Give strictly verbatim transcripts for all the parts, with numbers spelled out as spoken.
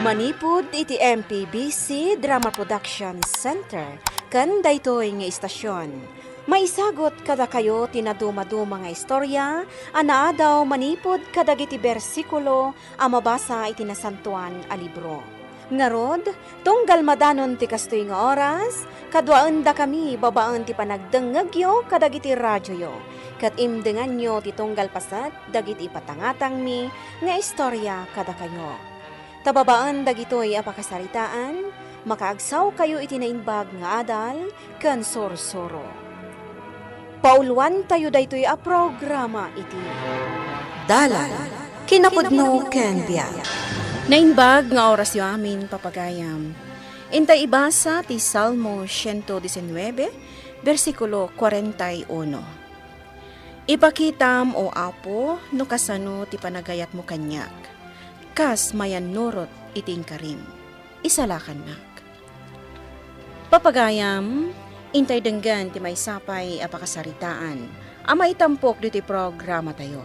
Manipud iti M P B C Drama Production Center ken daytoy nga istasyon, maisagut kadakayo ti nadumaduma nga istorya a naadaw manipud kadagiti bersikulo a mabasa iti Nasantoan a Libro. Ngarud, tunggal madanon ti kastoy nga oras, kaduaendakami babaen ti panagdengngegyo kadagiti radioyo, ket imdenganyo ti tunggal paset dagiti ipatangatangmi nga istorya kadakayo. Ta babaen dagitoy a pakasaritaan, makaagsawkayo iti naimbag nga adal ken sursuro. Pauluantayo daytoy a programa iti Dalan, kinapudno ken biag. Naimbag nga orasyo amin, papagayam. Intay ibasa ti Salmo siento diecinuebe, bersikulo kuarenta y uno. Ipakitam, O Apo, no kasano ti panagayatmo kaniak, kas mayannurot iti inkarim. Isalakannak. Papagayam, intay denggen ti maysa pay a pakasaritaan a maitampok ditoy programatayo.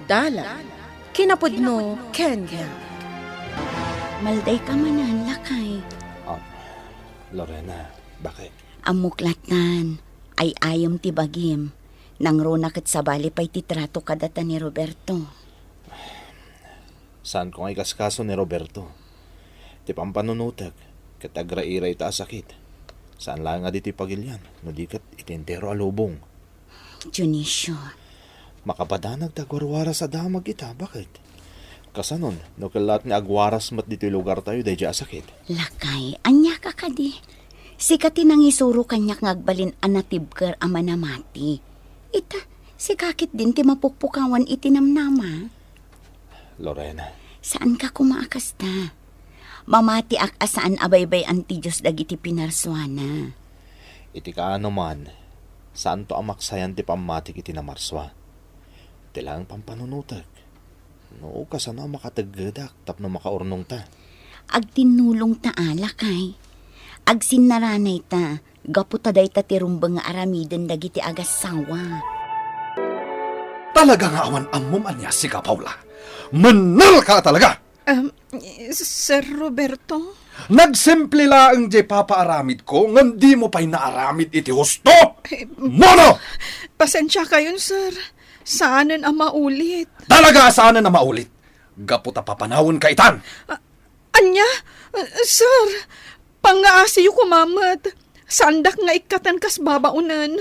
Dalan, kinapudno ken biag. Maldayka manen, lakay. Ah, Lorena, bakit? Ammok lattan, ay-ayam ti bagim. Nangruna ket sabali pay ti trato kadata ni Roberto. Saanko nga ikaskaso ni Roberto. Ti pampanunotek, ket agraira ita a sakit. Saan laeng a ditoy pagilian, no di ket iti entero a lubong. Dionisio. Makapadanag ti agwarwaras a damag ita, bakit? Kasanon, no kellat nga agwaras met ditoy lugartayo daydiay a sakit? Lakay, ania ka kadi? Sika ti nangisuro kaniak nga agbalin a natibker a manamati. Ita, sika ketdin ti mapukpukawan iti namnama. Lorena. Saanka koma a kasta. Mamatiak a saan a baybay-an ti Dios dagiti pinarsuana. Iti kaano man, saanto a maksayan ti pammatik iti namarsua. Ti laeng pampanunotek, no kasano a makateggedak tapno makaurnongta. Agtinnulongta a, lakay. Agsinnaranayta, gapu ta dayta ti rumbeng nga aramiden dagiti agassawa. Talaga nga awan ammom ania sika, Paula. Mennelka talaga! Um, Sir Roberto? Nagsimple laeng diay papaaramidko ngem dimo pay naaramid iti husto! Eh, Mono! Pasensiakayon, sir. Saanen a maulit. Talaga a saanen a maulit. Gapu ta papanawenka itan. A-, ania? Sir, pangngaasiyo koma met. Saandak nga ikkaten kas babaonen.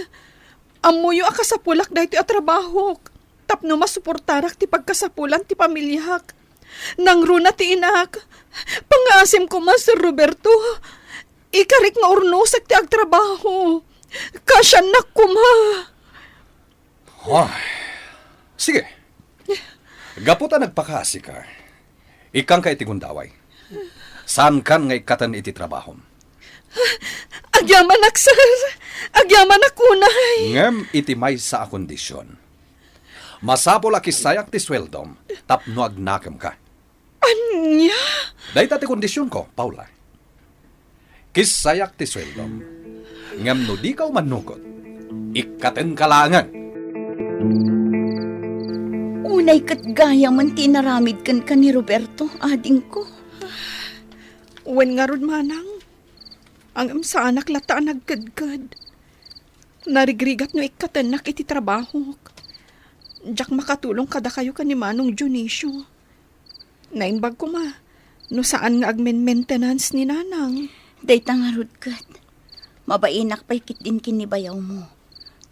Ammoyo a kasapulak daytoy a trabahok tapno masuportarak ti pagkasapulan ti pamiliak. Nangruna ti inak. Pangngaasim koma, Sir Roberto. Ikarik nga urnosek ti agtrabaho. Kaasiannak koma. Ay, sige. Gapu ta nagpakaasika, ikkanka iti gundaway. Saankan nga ikkaten iti trabahom. Agyamanak, sir. Agyamanak unay. Ngem iti maysa a kondision. Masapul a kissayak ti sueldom tapno agnakemka. Ania? Dayta ti kondisionko, Paula. Kissayak ti sueldom. Ngem no dika umannugot, ikkatenka laengen. Unay ket gayamen ti inaramid kenka ni Roberto, adingko. Wen ngarud, manang. Ngem saanak latta a nagkedked. Narigrigat no ikkatennak iti trabahok. Diak makatulong kadakayo ken ni Manong Dionisio. Naimbag koma no saan nga agmenmentenance ni nanang. Dayta ngarud ket, mabainak pay ketdin ken ni bayawmo.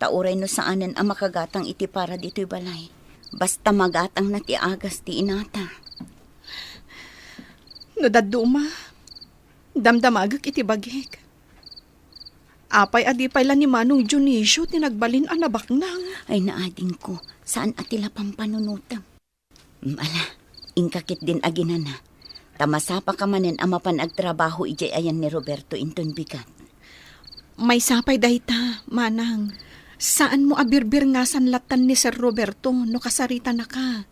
Ta uray no saanen a makagatang iti para ditoy balay, basta magatangna ti agas ti inata. No dadduma, damdamagek iti bagik. Apay a di pay la ni Manong Dionisio ti nagbalin a nabaknang? Ay, naadingko, saan a ti la pampanunotem. Mm, ala, inka ketdin aginana. Ta masapaka manen a mapan agtrabaho idiay ayan ni Roberto inton bigat. Maysa pay dayta, manang. Saanmo a birbirngasan lattan ni Sir Roberto no kasaritanaka.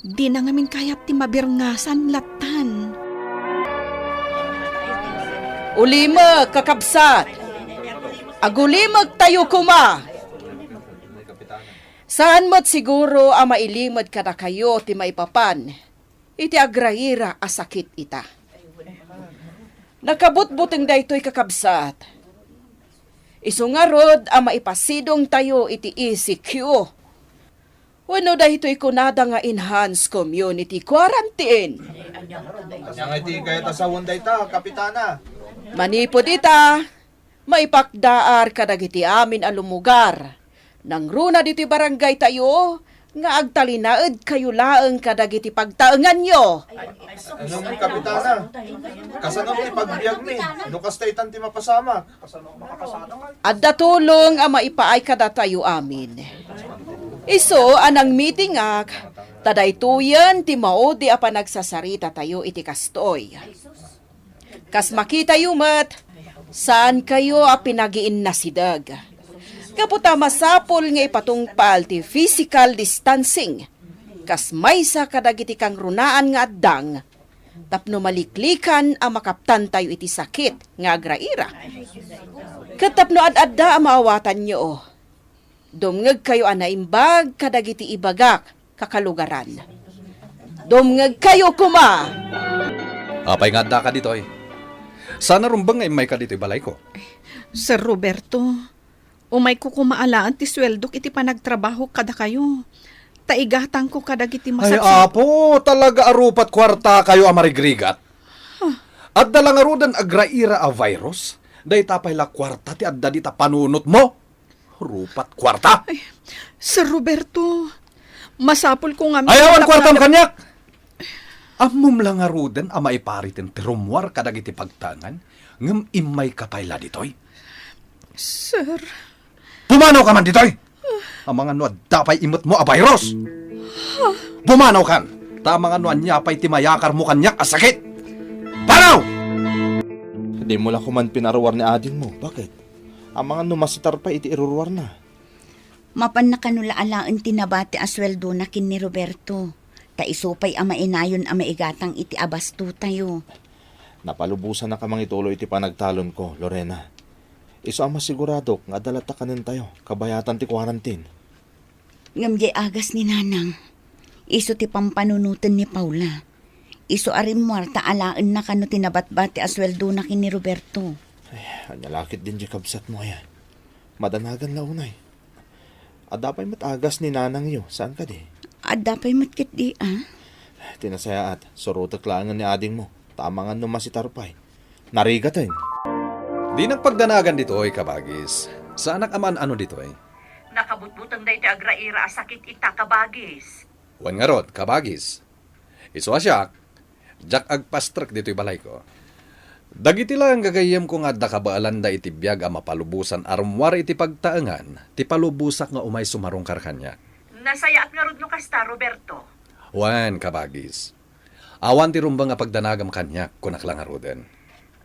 Dina ngamin kayat ti mabirngasan lattan. Ulimek, kakabsat! Agulimektayo koma! Saan met siguro a mailimed kadakayo ti maipapan iti agraira a sakit ita. Nakabutbuteng daytoy, kakabsat. Isu ngarud a maipasidongtayo iti E C Q. Wenno daytoy kunada nga enhanced community quarantine. Ania nga iti kayat a sawen dayta, Kapitana? Manipud ita, maipakdaar kadagiti amin a lumugar. Nangruna ditoy barangaytayo nga agtalinaedkayo laeng kadagiti pagtaenganyo. Ngem, Kapitana, kasano ti pagbiagmi no kasta itan ti mapasamak? Adda tulong a maipaay kadatayo amin. Isu a nangmitingak, ta daytoyen ti maudi a panagsasarita tayo iti kastoy. Kas makitayo met, saankayo a pinagiinnasideg. Gapu ta masapul nga ipatungpal ti physical distancing, kas maysa kadagiti kangrunaan nga addang, tapno maliklikan a makaptantayo iti sakit nga agraira. Ket tapno ad-adda a maawatanyo, dumngegkayo a naimbag kadagiti ibagak, kakalugaran. Dumngegkayo koma! Apay nga addaka ditoy? Saan a rumbeng nga immayka ditoy balayko? Sir Roberto, umayko koma alaen ti sueldok iti panagtrabahok kadakayo. Ta igatangko kadagiti Ay, masapsap- Apo, talaga a rupat kuartakayo a marigrigat. Huh. Adda la ngaruden agraira a virus? Dayta pay la kuarta ti adda dita panunotmo? Rupat kuarta? Ay, Sir Roberto, masapul ko nga Ay, awan kuartam kaniak! Ammom la ngaruden a maipariten ti rummuar kadagiti pagtaengan, ngem immayka pay la ditoy? Sir. Pumanawka man ditoy! Amangan no adda pay imetmo a virus! Pumanawkan! Ta amangan no ania pay ti mayakarmo kaniak a sakit! Panaw! Dimo la koman pinaruar ni adingmo. Bakit? Amangan no masitar pay iti iruruarna. Mapanna kano la alaen ti nabati a sueldona ken ni Roberto, ta isu pay a mainayon a maigatang iti abastotayo. Napalubosannak a mangituloy iti panagtalonko, Lorena. Isu a masiguradok nga adda latta kanentayo, kabayatan ti quarantine. Ngem diay agas ni Nanang, isu ti pampanunoten ni Paula. Isu a rimmuar ta alaenna kano ti nabatbati a sueldona ken ni Roberto. Ay, ania la ketdin diay kabsatmo aya? Madanagan la unay. Adda pay met agas ni nanangyo, saan kadi? Adda pay met ketdi, a? Ti nasayaat, surotek laengen ni adingmo, ta amangan no masitar pay. Narigaten. Dinak pagdanagan ditoy, kabagis. Saanak a maan-ano ditoy. Nakabutbuteng daytoy agraira a sakit ita, kabagis. Wen ngarud, kabagis. Isu a siak, diak agpastrek ditoy balayko. Dagiti laeng gagayyemko nga adda kabaelanda iti biag a mapalubosan a rummuar iti pagtaengan, ti palubosak nga umay sumarungkar kaniak. Nasayaat ngarud no kasta, Roberto. Wen, kabagis. Awan ti rumbeng a pagdanagam kaniak, kunak la ngaruden.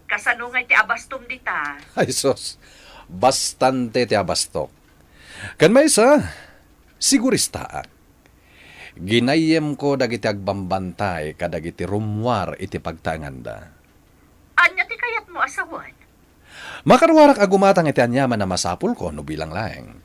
Kasano ngay ti abastom dita? Ay sus, bastante ti abastok. Ken maysa, siguristaak. Ginayyemko dagiti agbambantay kadagiti rummuar iti pagtaenganda. Ania ti kayatmo a sawen? Makaruarak a gumatang iti aniaman a masapulko no bilang laeng.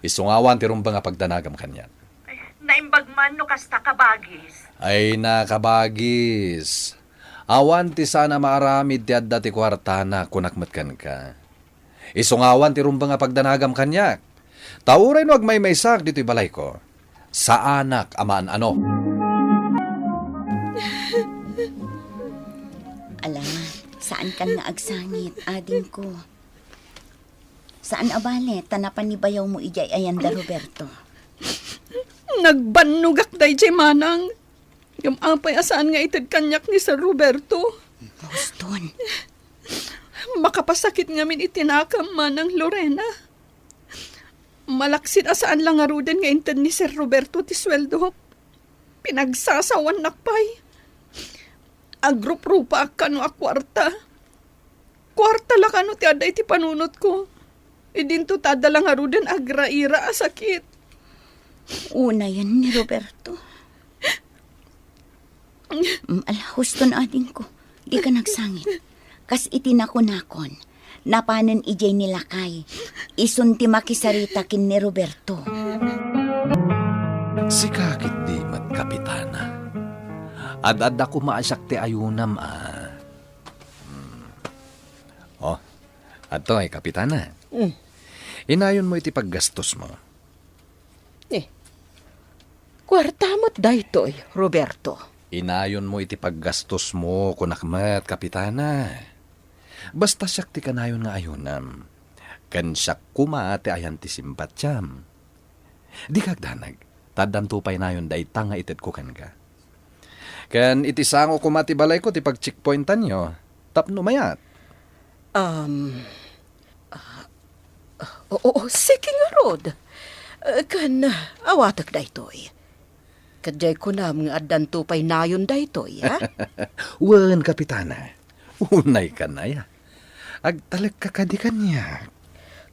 Isu nga awan ti rumbeng a pagdanagam kaniak. Ay, naimbag man no kasta, kabagis. Ay na, kabagis. Awan ti saan a maaramid ti adda ti kuartana, kunak met kenka. Isu nga awan ti rumbeng a pagdanagam kaniak. Ta uray no agmaymaysaak ditoy balayko, saanak a maan-ano. Ala, saankan nga agsangit, adingko. Saan a bale, ta napan ni bayawmo idiay ayanda, Roberto. Nagbannogak daydiay, manang. Ngem apay a saan nga ited kaniak ni Sir Roberto? Houston. Makapasakit ngamin iti nakam, Manang Lorena. Malaksid a saan la ngaruden nga inted ni Sir Roberto ti sueldok. Pinagsasawannak pay. Agruprupaak kano a kuarta. Kuarta la kano ti adda iti panunotko. Idinto ta adda la ngaruden agraira a sakit. Unayen ni Roberto. Mm, ala, huston, adingko. Dika nagsangit. Kas iti nakunakon, napanen idiay ni lakay. Isun ti makisarita ken ni Roberto. Sika ketdi met, Kapitana. Ad-adda koma a siak ti ayunam, a. Hmm. Adtoy, Kapitana. Mm. Inayonmo iti paggastosmo. Eh, kuarta met daytoy, Roberto. Inayonmo iti paggastosmo, kunak met, Kapitana. Basta siak ti kanayon nga ayonam. Ken siak koma ti ayan ti simpatiam. Dika agdanag, ta addanto pay nayon dayta nga itedko kenka. Ken iti sango koma ti balayko ti pag-checkpointanyo, tapno mayat. Um, ah, oo, oo, sige ngarud. Eh, ken, ah, awatek daytoy. Ket diay kunam nga addanto pay nayon daytoy, a? Wen, Kapitana. Unay ka na, ya. Agtalekka kadi kaniak.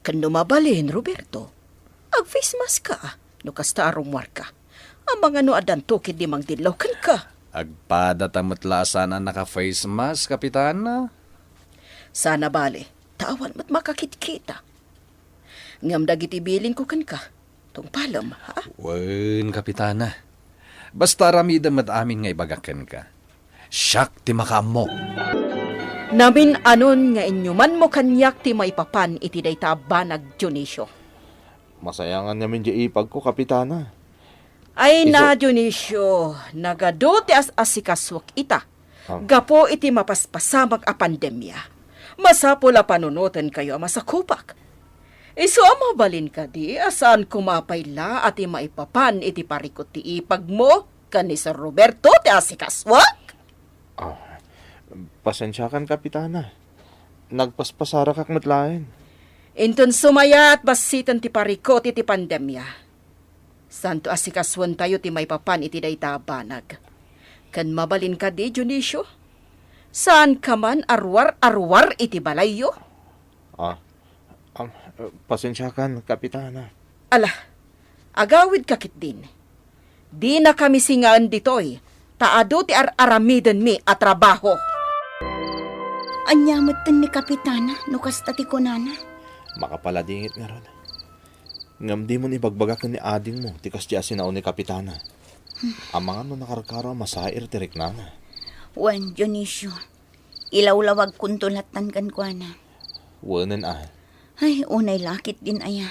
Ken no mabalin, Roberto, ag-face mask ka, no kasta a rummuarka. Amangan no addanto ketdi mangdillaw kenka. Agpadata met la a saan a naka-face mask, Kapitana. Saan a bale, ta awan met makakitkita. Ngem dagiti bilinko kenka, tungpalem, ha? Wen, Kapitana. Basta aramidem met amin nga ibagak kenka. Siak ti makaammo. Namin-anon nga inyumanmo kaniak ti maipapan iti dayta a banag, Dionisio. Masayangan ngamin diay ipagko, Kapitana. Ay na, Dionisio, nagadu ti as-asikasuak ita. Ah. Gapu iti mapaspasamak a pandemia, masapul a panunotenkayo a masakupak. Isu a mabalin kadi a saan koma pay la a ti maipapan iti parikut ti ipagmo ken ni Sir Roberto ti asikasuak? Ah, pasensiakan, Kapitana. Nagpaspasarakak met laeng. Inton sumayat bassiten ti parikut iti pandemia, saanto a sikasuentayo ti maipapan iti dayta a banag. Ken mabalin kadi, Dionisio? Saanka man a ruar-aruar iti balayyo? Ah, am, pasensiakan, Kapitana. Ala, agawidka ketdin. Dinakami singaen ditoy, ta adu ti ar-aramidenmi a trabaho. Ania metten ni Kapitana no kasta ti kunana? Makapaladingit ngarud. Ngem dimon ibagbaga ken ni adingmo ti kasdi a sinao ni Kapitana. Amangan no nakarkaro a masair ti riknana. Wen, Dionisio, ilawlawagkonto lattan kenkuana. Wenen a. Ay, unay la ketdin aya.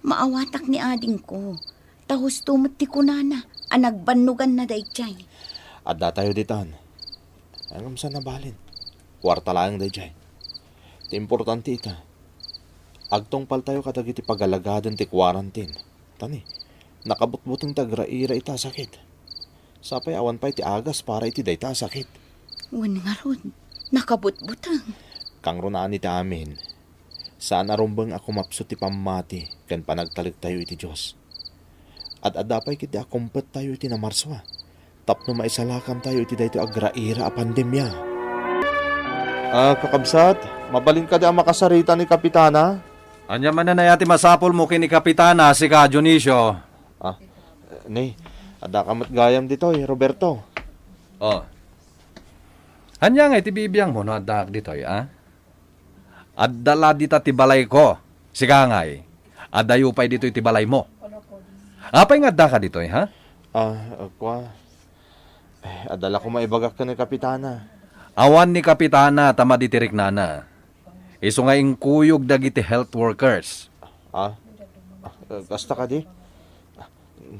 Maawatak ni adingko, ta husto met ti kunana a nagbannoganna daydiay. Addatayo ditan. Ngem saan a balin. Kuarta laeng daydiay. Ti importante ita, agtungpaltayo kadagiti pagalagaden ti quarantine. Tani, nakabutbuteng ti agraira ita a sakit. Sapay awan pay ti agas para iti dayta a sakit. Wen ngarud, nakabutbuteng. Kangrunaan iti amin, saan a rumbeng a kumapsut ti pammati ken panagtalektayo iti Dios. Ad-adda pay ketdi a kumpettayo iti namarsua tapno maisalakantayo iti daytoy agraira a pandemia. Ah, kakabsat, mabalin kadi a makasarita ni Kapitana? Ania manen aya ti masapulmo ken ni Kapitana, sika, Dionisio? Ah, ni, addaka met gayam ditoy, Roberto. Oh. Ania ngay ti bibiangmo no addaak ditoy, a? Adda la dita ti balayko. Sika ngay, addayo pay ditoy ti balaymo. Apay nga addaka ditoy, ha? Ah, kua. Eh, adda la koma ibagak ken ni Kapitana. Awan ni Kapitana ta madi ti riknana. Isu nga inkuyog dagiti health workers. Ah? Ah, kasta kadi?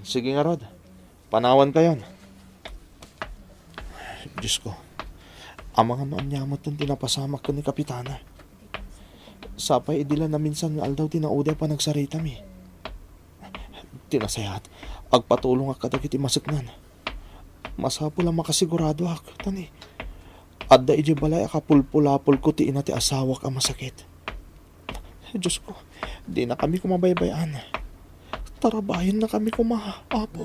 Sige ngarud. Panawankayon. Diosko, amangan no ania met ti napasamak ken ni Kapitana. Sapay idi la naminsan nga aldaw ti naudi a panagsaritami. Ti nasayaat, agpatulongak kadagiti maseknan. Masapul a makasiguradoak, tani, adda idiay balay a kapulpulapolko ti ina ti asawak a masakit. Diosko, dinakami koma baybay-an. Tarabayennakami koma, Apo.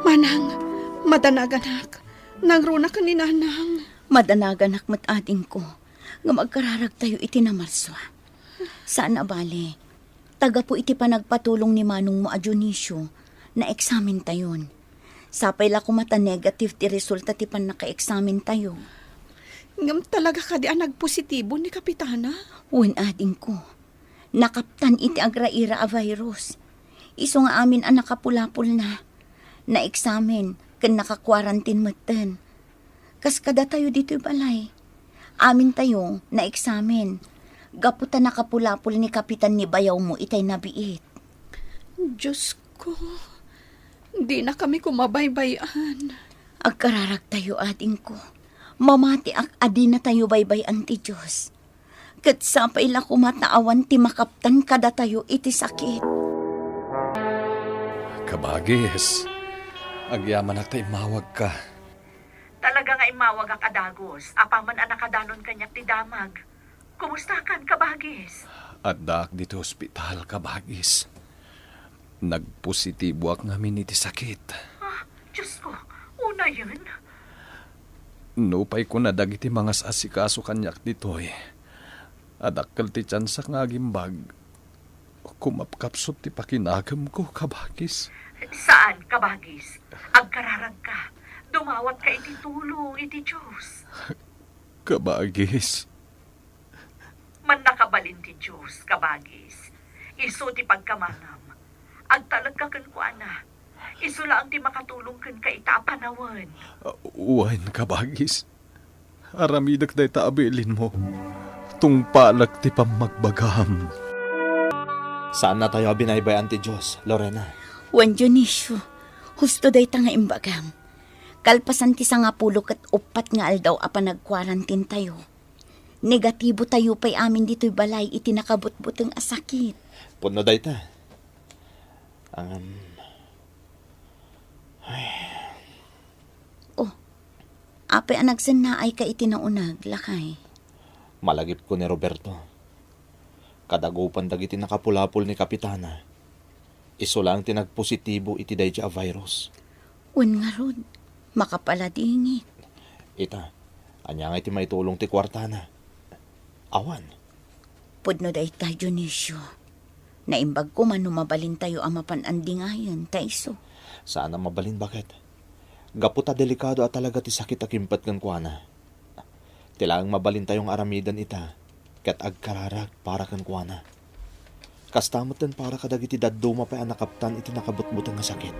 Manang, madanaganak. Nangruna ken ni Nanang. Madanaganak met, adingko. Ngem agkararagtayo iti namarsua. Saan a bale, ta gapu iti panagpatulong ni manongmo a Dionisio, naeksamentayon. Sapay la koma ta negative ti resulta ti pannakaeksamentayo. Ngem talaga kadi a nagpositibo ni Kapitana? Wen, adingko. Nakaptan iti agraira a virus. Isu nga amin a nakapulapolna, naeksamen ken nakakuarantin metten. Kas kadatayo ditoy balay, Amintayo naeksamen. Gapu ta nakapulapol ni Kapitan ni bayawmo itay nabiit. Diosko, dinakami koma baybay-an. Agkararagtayo, adingko. Mamatiak a dinatayo baybay-an ti Dios. Ket sapay la koma ta awan ti makaptan kadatayo iti sakit. Kabagis, agyamanak ta immawagka. Talaga nga immawagak a dagus, apaman a nakadanon kaniak ti damag. Kumustakan, kabagis? Addaak ditoy ospital, kabagis. Nagpositiboak ngamin iti sakit. Ah, Diosko, unayen? Nupay kuna dagiti mangas-asikaso kaniak ditoy, a dakkel ti tiansak nga agimbag, kumapkapsut ti pakinakemko, kabagis. Saan, kabagis. Agkararagka. Dumawatka iti tulong iti Dios. Kabagis. Mannakabalin ti Dios, kabagis. Isu ti pagkamangam. Agtalekka kenkuana. Isu laeng ti makatulong kenka ita a panawen. Wen, kabagis. Aramidek dayta a bilinmo. Tungpalek ti pammagbagam. Saannatayo a binaybay-an ti Dios, Lorena. Wen, Dionisio, husto dayta nga imbagam. Kalpasan ti sangapulo ket uppat nga aldaw a panagkuarantintayo, negatibotayo pay amin ditoy balay iti nakabutbuteng a sakit. Pudno dayta. Ngem, ay. Oh, apay a nagsennaayka iti nauneg, lakay? Malagipko ni Roberto. Kadagupan dagiti nakapulapol ni Kapitana, isu laeng ti nagpositibo iti daydi a virus. Wen ngarud, makapaladingit. Ita, ania ngay ti maitulong ti kuartana? Awan. Pudno dayta, Dionisio. Naimbag koma no mabalintayo a mapan andingayen ta isu. Saan a mabalin, baket? Gapu ta delikado a talaga ti sakit a kimpet kenkuana. Ti laeng mabalintayo nga aramiden ita, ket agkararag para kenkuana. Kasta metten para kadagiti dadduma pay a nakaptan iti nakabutbuteng a sakit.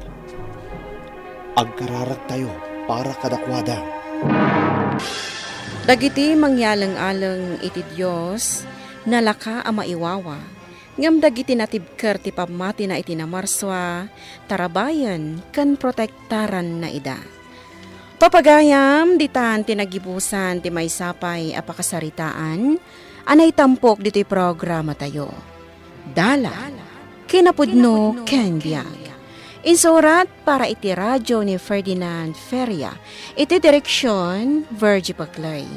Agkararagtayo para kadakuada. Dagiti mangyaleng-aleng iti Dios, nalaka a maiwawa, ngem dagiti natibker ti pammatina iti namarsua, tarabayen ken protektaranna ida. Papagayam, ditan ti nagibusan ti maysa pay a pakasaritaan a naitampok ditoy programatayo. Dalan, kinapudno ken biag. Insurat para iti radyo ni Ferdinand Feria, iti direksion, Virgie Paclay.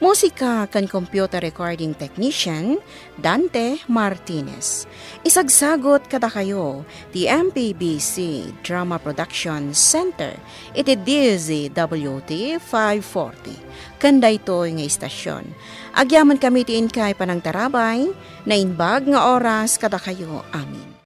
Musika ken computer recording technician, Dante Martinez. Isagsagut kadakayo ti M P B C Drama Production Center iti D Z W T five forty. Ken daytoy nga istasyon, agyamankami ti inkay panangtarabay, naimbag nga oras kadakayo amin.